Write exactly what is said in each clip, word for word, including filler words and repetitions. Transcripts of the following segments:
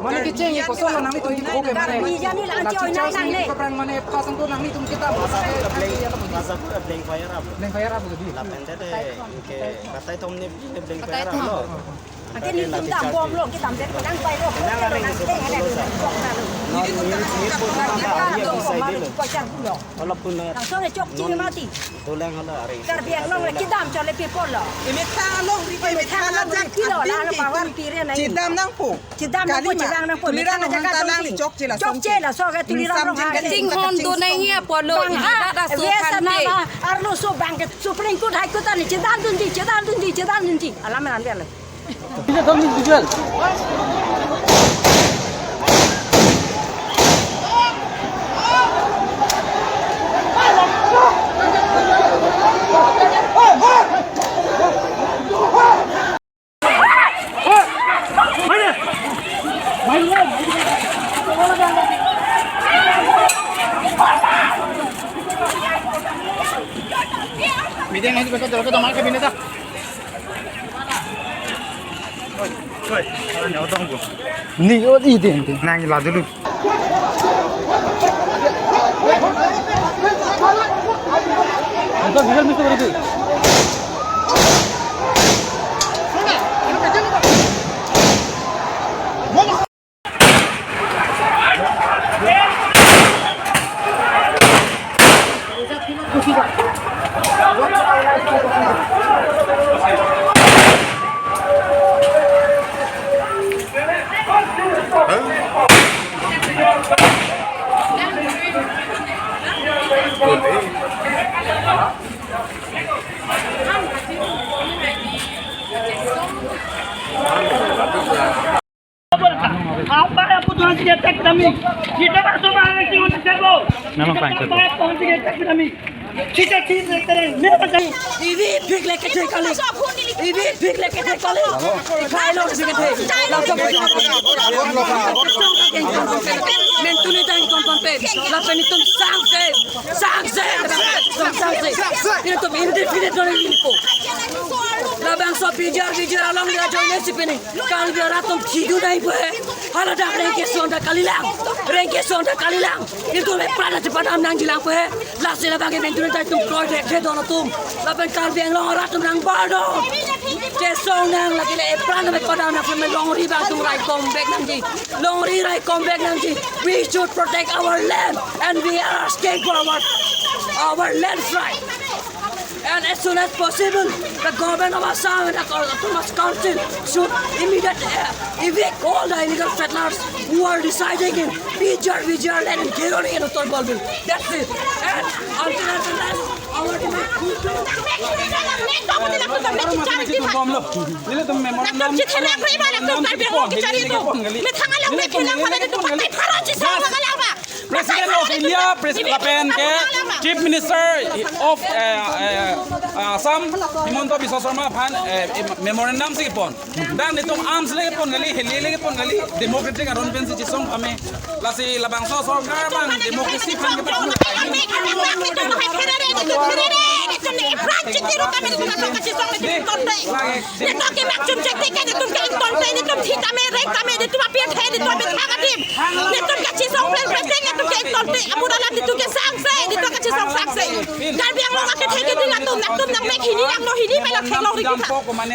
Mane kecheng koson lo nanglitum ke, oke, mane. Iya, ni lang, la choi, chichar nang, nang, sini ne. Kaprang mane pasang to nanglitum kedam. Masa pura blank, masa pura blank fire ap. Blank fire ap jadi. Lapen tete ke katai tom ne blank fire ap lo. Ante nelitum dambomlo, kedam det nang pai lo. Nang areng nang itu deng, betul, nang sa. Deng, nang deng. Non ni ni pun nang ta ari bisa ide lo. Kocang pulo. Walaupun na langsung chok chini mati. Dolang hala areng. Karbi Anglong le kedam chole people lo. Emethang alongri, emethang alongri ajak pilo, la, la, power pire nai. Chedam nangpo. Chedam nangpo, chedam nangpo. Tuliram Ronghang ta nangli chokche laso. Chokche laso ke Tuliram Ronghang. Katinghon do nangji apotlo. Bang ha, ida ta so wesa khante. Nana, arloso bang ke Supreme Court, High Court ani chedam dunji, chedam dunji, chedam dunji. Alam ran dia le. These are some individual. Media ngai juga jalan ke kamar ke bini ta. Ni, oh, di, di, di. Nang la dulu. Nonton visual miss kori di. आप बार आपको तुरंत ये तक कमी, ये तक तो बाहर नहीं होने से वो। Memang paling betul. Apa yang kita attack kami? Kita tim rektor, memang kami. Ibi big leke the kali. Ibi big leke the kali. Khai lo si the. Langsung ke. Mentuni tang kon kon pe. Lapen itum sangse. Sangse. Sangse. Itum indefinite non ini po. Labangso bijar bijar along dia join si pini. Karbi arat atum thidun nai pu he. Hala dak rengke son ta kalilang. Rengke son ta kalilang. Itum epran ta chepadam nangjilang pu he. Lasi labang ke Mentuni ta itum kroi thekthe don atum. Lapen Karbi Anglong arat atum nang bardon. Chesong nang lake le epran ta chepadam nang pu he, longri abang atum raikom bek nangji. Longri raikom bek nangji. We should protect our land and we are asking for our, our land right. And as soon as possible, the government of Assam and the Autonomous Council should immediately, uh, evict all the illegal settlers who are residing in Bijar, Bijar land in Kheroni and Uttar Golbi. That's it. And until and unless our demand fulfilled, President of India, President of India, President lapen ke Chief Minister of, eh, eh, Assam, Himanta Biswa Sarma aphan, eh, memorandum si kepon. Dak netum arms le kepon kali, heli le kepon kali, democratic aron pensi chesong kami. Lasi labangso sorkar abang democracy aphan kepon. Netum ke mak chum chek tik ke netum ke ingtong te, netum thi tame, reng tame, netum apir the, netum apir thang adim. Netum ke chisong plen plen te, netum ke ingtong te, amura lam netum ke sangse, netum ke chisong sangse. Karbi Anglong akethe ke di latum, latum nang mek hini nang no hini mela theklong riki tha.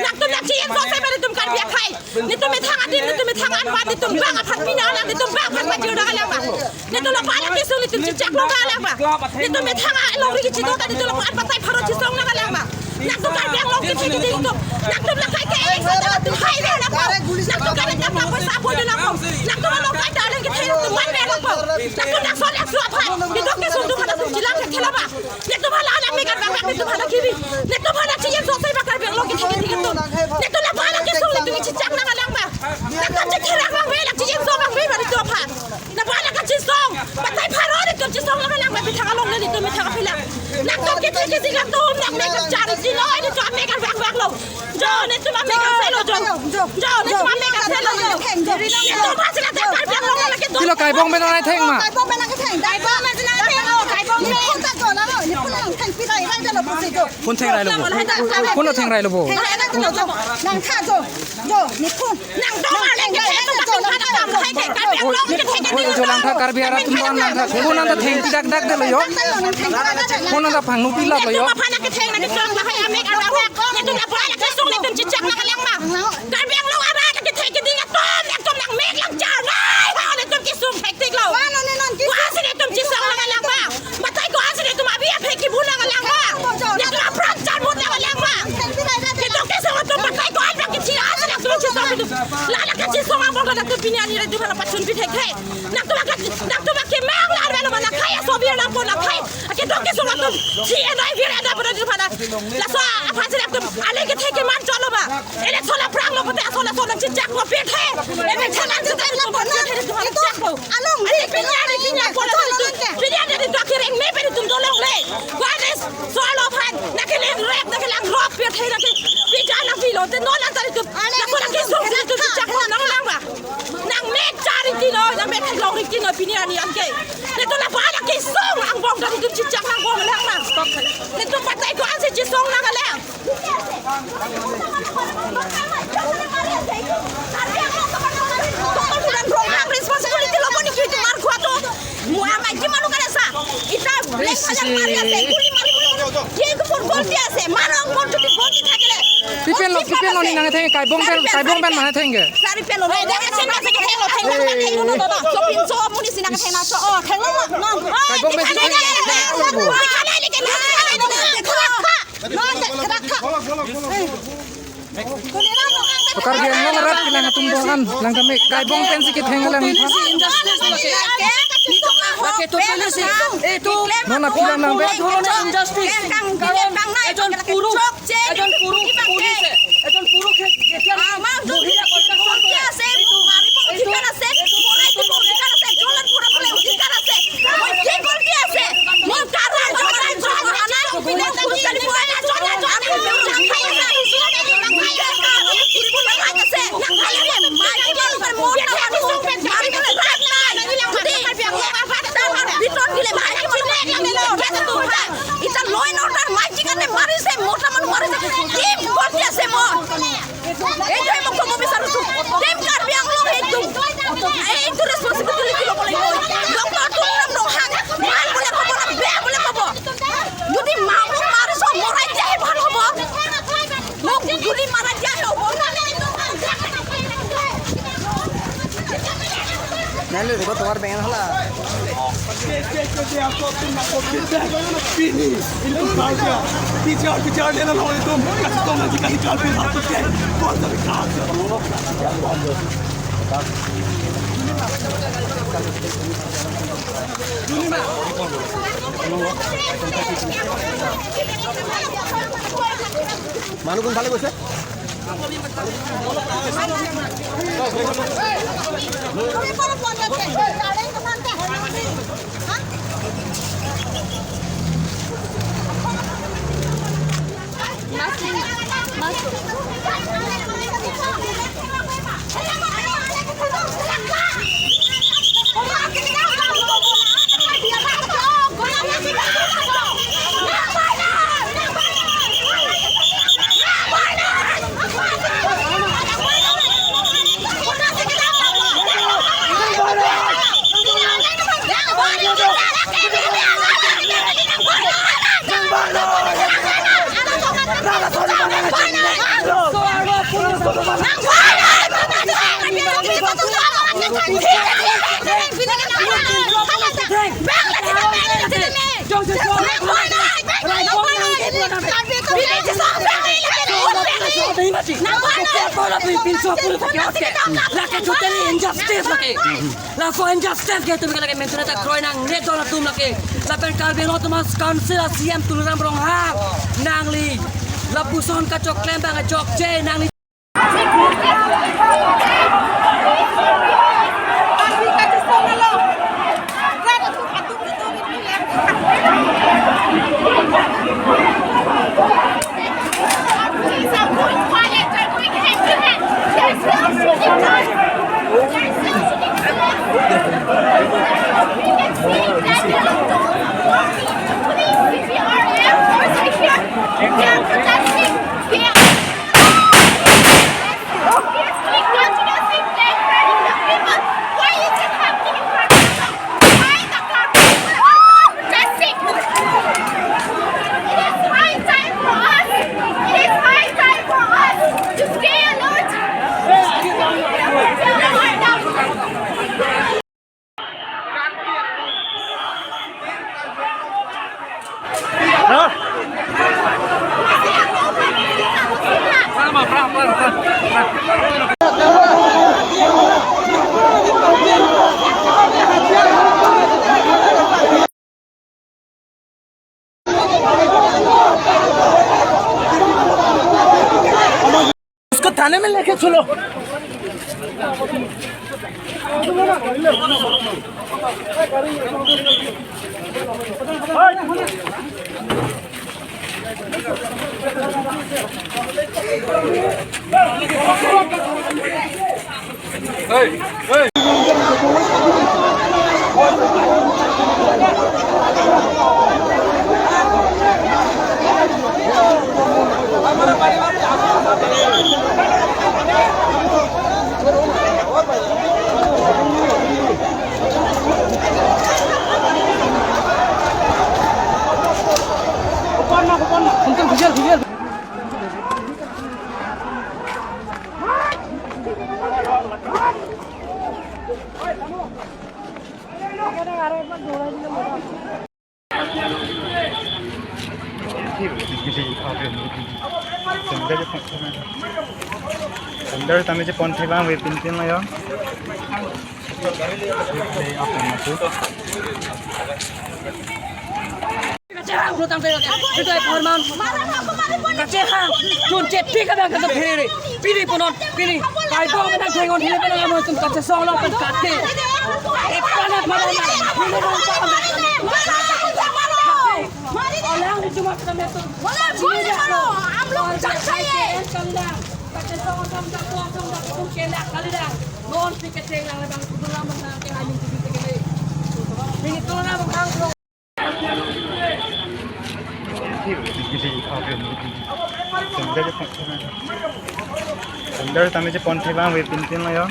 Latum nang chiyeng so se netum Karbi akhai. Netum methang adim, netum methang anvan, netum bang aphan pina lang, netum bang aphan pajir lang lang ba. Netum lo pala kisung, netum chichak lo lang lang ba. Netum methang alongri kichi do ta, netum lo an patai pharo chisong lang lang ba. Nangtum Karbi Anglong kethe keding atum. Nangtum lakai ke election atum hai ver nangpo. Nangtum kali tap nangpo, sabo de nangpo. Nangtum along kai darling kethe atum man ver nangpo. Nangtum nangso nangso aphan. Nangtum kesung atum aphan nangtum chelang kethe la ba. Nangtum hala anak megan bang nangtum hala kibi. Nangtum hala chijen sosai ba Karbi Anglong kethe keding atum. Nangtum la ba la kesung nangtum chechak nang alang ba. Nangtum chethe lang bang ve la chijen so bang ve ba nangtum aphan. Nangtum hala kachesong, batai pharo nangtum chesong lang lang, methang along nangtum methang aphi lang. Nangtum kethe keding atum, nang mek kachari si lo, nangtum amek arvang vang lo. Jo, nangtum amek arvang lo, jo. Jo, nangtum amek arvang lo, jo. Nangtum aphan si nangtum Karbi Anglong lake do. Pilo Kaibong pen nangtheng ma? Kaibong pen nangtheng. Kaibong pen nangtheng, oh, Kaibong pen. Ni phone ta jo na lo, ni phone nangtheng pi rai rai lo pusi jo. Phone theng rai lo bo. Phone lo theng rai lo bo. Theng rai rai lo jo. Nangtha jo. Jo, ni phone. Nangtum arleng kethe atum nangtum aphan nangthek, Karbi Anglong kethe keding atum. Oi, jo langtha Karbi arat atum aphan nangthek. Phone nangta thengpi dak dak de lo jo. Phone nangta phangno pi lap lo jo. Nangtum aphan nangketheng nangkechok lahai amek arak. Nangtum la ba la kesung nangtum chechak nang alang ma. Karbi Anglong arat nangkethe keding atum nangtum nang mek lang char nai. Ha nangtum kesung thektik lo. Wa no ne non ke. Wa si nangtum chesong nang alang ma. Batai ko-an si nangtum abi aphi kibu nang alang ma. Nangtum apran charmut nang alang ma. Nangtum kesung atum batai ko-an bang kithi an si nangtum chesong atum. Lala kachesong angbong nangtum pini arni nangtum hala pachun pi thekthe. Nangtum aka, nangtum akemang la arve lo ma, nangkhai aso vir nangpo, nangkhai. Akedo kesung atum si enoi vir eda pada di pada. Laso aphan si nangtum ale kethe keman cholo ma. Election aphrang lo pute ason ason nangchechak lo pirthe. Election nangchechak lo pirthe, nangtum nangchechak lo. Along ale pini arni pini arni pon nangtum. Pini arni nangtum kereng me pe nangtum dolongle. Guardes solo aphan nangkelang rep nangkelang rop pirthe nangke. Pija nangpilo te non nangtari nangtum. Nangtum nangkesung nangtum chechak lo nang lang ba. Nang mek chari ti lo, nang mek long ri ti lo pini arni anke. Nangtum la ba nangkesung angbong nangtum chechak nang bom lang nang. Nangtum batai ko-an si chesong nang alang. Responsibility lo boni ki tumar khua to. Mua maji malu kare sa. Ita black hajar mari ase, guli mari mari. Ye to por gol dia ase, maro ang por chuti gol di thakile. Pipen lo, pipen lo ni nangtheng, Kaibong pen, Kaibong pen mangtheng ke. Sari pen lo. Theng lo, theng lo, theng lo, theng lo. So pin so muni si nangtheng na so. Oh, theng lo, no. Kaibong pen si theng lo. Karbi Anglong arat kelang atum do-an, lang kami Kaibong pen si ketheng lang. Injustice lake. Lake totally si. Itu non aphi lang nang be. Injustice. কারণ এজন পুরুষ, এজন পুরুষ পুলিচে, এজন পুরুষে যেতিয়া মহিলাক অত্যাচাৰ কৰে, এইটো, এইটো, এইটো, Ita law and order maji karne marise, mota manu marise. Tim korte ase mo. Ei thai mo kobo bisaru tu. Tim Karbi Anglong ei tu. Ei tu responsibility lo bole mo. Doctor Tuliram Ronghang. Mal bole kobo na be bole kobo. Jodi mamu mariso morai dia he bhal hobo. Mo jodi mara dia he hobo. Nale, দেখো, তোমার বেঙেনা হলা। Finish. Itu saja. Bicara, bicara dia lawan itu. Kasih tahu nanti kali kali aku cek. Kau tak kasih. Manu kun thale boise? Mati. Nang apa? Apa na pinpin so pun pakai oke. Lake totally injustice lake. Laso injustice ke tumi lake mention ta kroi nangne don atum lake. Lapen Karbi Anglong Autonomous Council a C E M Tuliram Ronghang nangli lapuson kachok klem abang chokche nangli. Please, I'm going quiet. They're going hand to hand. They're still shooting us. They're still shooting us. We can see that they are still supporting the police, C P R F forces here. They are protesting. They are, we are still continuously blackmailing the people. Why is it happening in Karbi Anglong? Why the Karbi people are protesting? It is high time for us. It is high time for us to stay alert. उसको थाने में लेके चलो। Sandal tame je pon thek abang pinpin lo yo. Kachehang, bro, tangte, kachehang. Itu ay forman. Kachehang. Chun chet, pika bang kata phere. Pini punon, pini. Kai bong menang thengon hile penang amo chun kachesong lo pen kate. Ekana pada na. Hile bang pa. Olang cuma kena metu. बोलो, गोली मारो, हम लोग जग जाइए। Kachesong, kachesong, kachesong, kachesong, kachesong, kachesong, kachesong, kachesong, kachesong, kachesong, kachesong, kachesong, kachesong, kachesong, kachesong, kachesong, kachesong, kachesong, kachesong, kachesong, Sandal tame je pon thek abang pinpin lo yo.